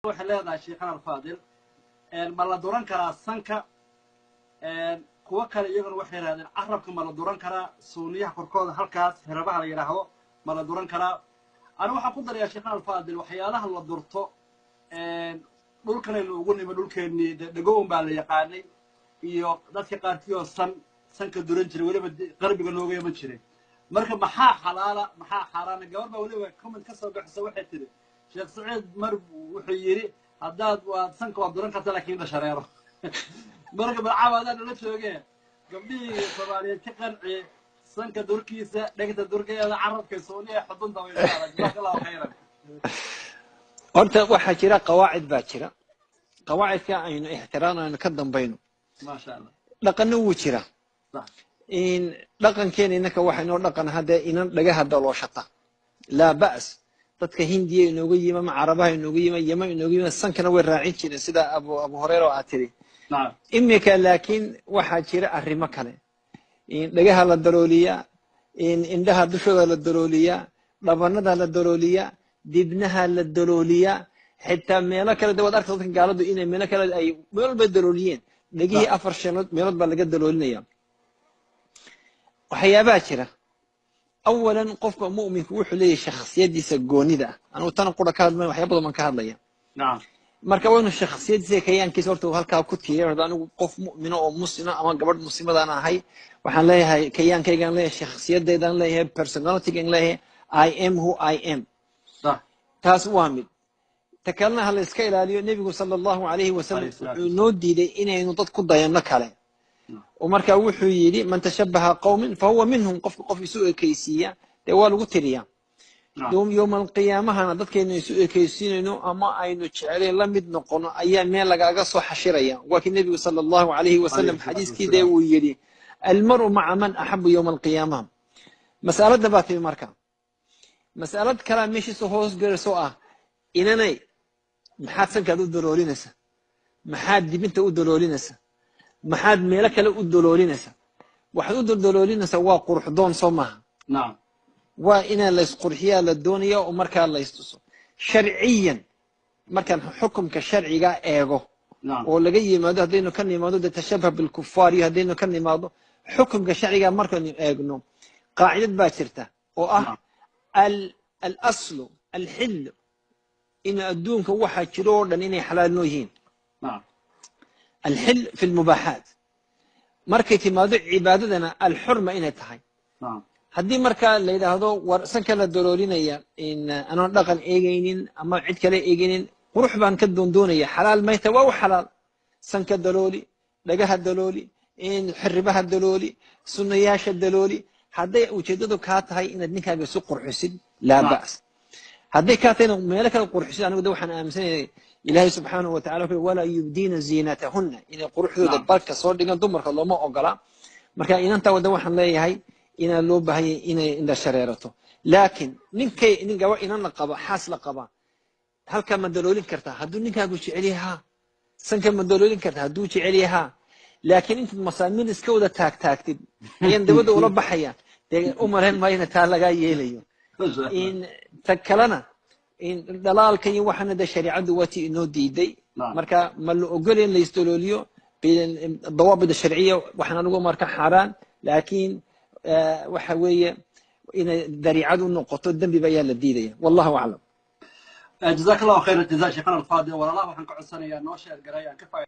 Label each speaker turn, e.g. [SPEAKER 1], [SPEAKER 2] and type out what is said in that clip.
[SPEAKER 1] Waxay leedahay, "Sheikhana alfaadil, ma la duran karaa sanka?" Kuwo kale iyaguna waxay yidhahdeen, "Carabka ma la duran karaa? Suuniyaha korkooda halkaas hirabaha la yidhaahdo ma la duran karaa?" Anigu waxaan ku darayaa, sheikhana alfaadil, waxyaalaha la durto dhulkanaynu ugu nimi, dhulkeennii dee dhagowan baa la yaqaanay iyo dadka qaarkii oo sanka duran jiray, weliba qarbiga nooga iman jiray. Marka maxaa xalaala, maxaa xaaraana? Gabar baa weliba comment ka soo bixisa, waxay tiri, "Sheekh Saciid mar wuxuu yidhi haddaad waad sanka waad duran kartaa, laakiin indha shareero." Marka balcaawa adaa nala joogee, gabdhihii Soomaaliyeed ka qanciye sanka durkiisa, dhegta durkeeda, carabka, suuniya, xudunta way. Jazaaka Allahu khayran.
[SPEAKER 2] Horta waxaa jira qawaacid baa jira, qawaacidka aynu ixtiraam aynu ka dambayno.
[SPEAKER 1] Maasha Allah.
[SPEAKER 2] Dhaqanna wuu jira. In dhaqankeena innaka waxaa inoo dhaqan haddee inan dhagaha dalooshata, laa ba's. Dadka Hindiya inooga yima ama Carabaha inooga yima, Yeman inooga yima, sankana way raacin jireen, sida Abu Horeera oo aad tiri. Imika laakiin waxaa jira arrimo kale. In dhagaha la dalooliyaa, in indhaha dushooda la dalooliyaa, dhabanada la dalooliyaa, dibnaha la dalooliyaa, xitaa meelo kale de waad arkaysa dadka gaaladu inay meelo kale ay meel walba dalooliyeen. Dhegihii afar shanood meelood baa laga daloolinaya. Waxyaabaha jira, awalan qofka mu'minku wuxuu leeyahay shakhsiyadiisa goonida ah. Anugu tan qura ka hadlmay, waxyaaba badan baan ka hadlaya. Marka waa inuu shakhsiyadiisa, kayaankiisa horta uu halkaa ku tiiriya. Horta anigu qof mu'mino oo muslima ama gabadh muslimadaan ahay, waxaan leeyahay kayaankaygaan leeyahay, shakhsiyadeydaan leeyahay, personalitygaan leeyahay. I am who I am. Taas waa mid. Ta kalena ha la iska ilaaliyo. Nebigu sala Allahu calayhi wasalam
[SPEAKER 1] Alayhi salaatu
[SPEAKER 2] wuxuu noo diiday inaynu dad ku dayanno kale, oo marka wuxuu yidhi, "Man tashabaha qawmin fahuwa minhum." Qofka qof isu ekaysiiya dee waa lagu tiriyaa. Yowma alqiyaamahana dadkaynu isu ekaysiinayno ama aynu jecelayn la mid noqono ayaa meel lagaaga soo xashiraya. Waa kii Nebigu sala Allahu calayhi wasalam
[SPEAKER 1] Alayhi salaatu
[SPEAKER 2] xadiiskii dee
[SPEAKER 1] wasalaam.
[SPEAKER 2] uu yidhi, "Almaru maca man axabu yowma alqiyaamaha." Mas'alada baa timi. Marka mas'alad kalaa meeshiisa hoos galayso ah, inanay maxaad sankaad u daloolinaysa? Maxaad dibinta u daloolinaysa? Maxaad meelo kale u daloolinaysa? Waxaad u daldaloolinaysaa waa quruxdoon, soo maaha?
[SPEAKER 1] Nacam.
[SPEAKER 2] Waa inaa laysqurxiyaa la doonaya oo markaa laystuso. Sharciyan markaan xukumka sharciga eego oo laga yimaado, haddaynu ka nimaado de tashabah bilkufaar iyo haddaynu ka nimaado xukumka sharciga markaynu eegno, qaacidad baa jirta oo ah alaslu alxil, in adduunka waxaa jiro oo dhan inay xalaal noo yihiin. Alxil fi lmubaaxaat, markay timaado cibaadadana alxurma inay tahay. Haddii markaa la yidhaahdo war sanka la daloolinaya, in anoon dhaqan eegaynin ama cid kale eegaynin, qurux baan ka doondoonaya, xalaal mayta? Waa u xalaal. Sanka dalooli, dhagaha dalooli, in xiribaha dalooli, sunnayaasha dalooli, hadday ujeeddadu kaa tahay inaad ninkaaga isu qurxisid, laa ba's. Hadday kaa tahay inaad meelo kale qurxisid, anigu de waxaan aaminsanahay Ilaahay subxaanahu wa tacala wuxuu walaa yubdiina ziinatahunna, inay quruxdooda barka soo dhigan dumarka looma ogola. Marka inantaa wada waxaan leeyahay inaa loo baahanyay inay indha shareerato, laakiin ninkay nin gaba inan la qaba, xaas la qaba, halkaa ma daloolin kartaa hadduu ninkaagu jecel yahaa? Sanka ma daloolin kartaa hadduu jecel yahaa? Laakiin intaad masaamiir iska wada taagtaagtid ayaan dabadda ula baxaya, dee u malayn maayo ina taa lagaa yeelayo.
[SPEAKER 1] Masha Allah.
[SPEAKER 2] In ta kalena in dhalaalka iyo waxaana de shariicaddu waa tii inoo diiday. Marka ma la ogol in la isdalooliyo? Dawaabid sharciya waxaan anigu marka xaaraan, laakiin waxa weeye inay dariicad u noqoto dembi ba ayaa la diidaya. Wallahu aclam.
[SPEAKER 1] Jazaak Allahu khayr jazaa, sheikhana alfaadil. Walaalaha waxaan ka codsanayaa noo share garay aan ka.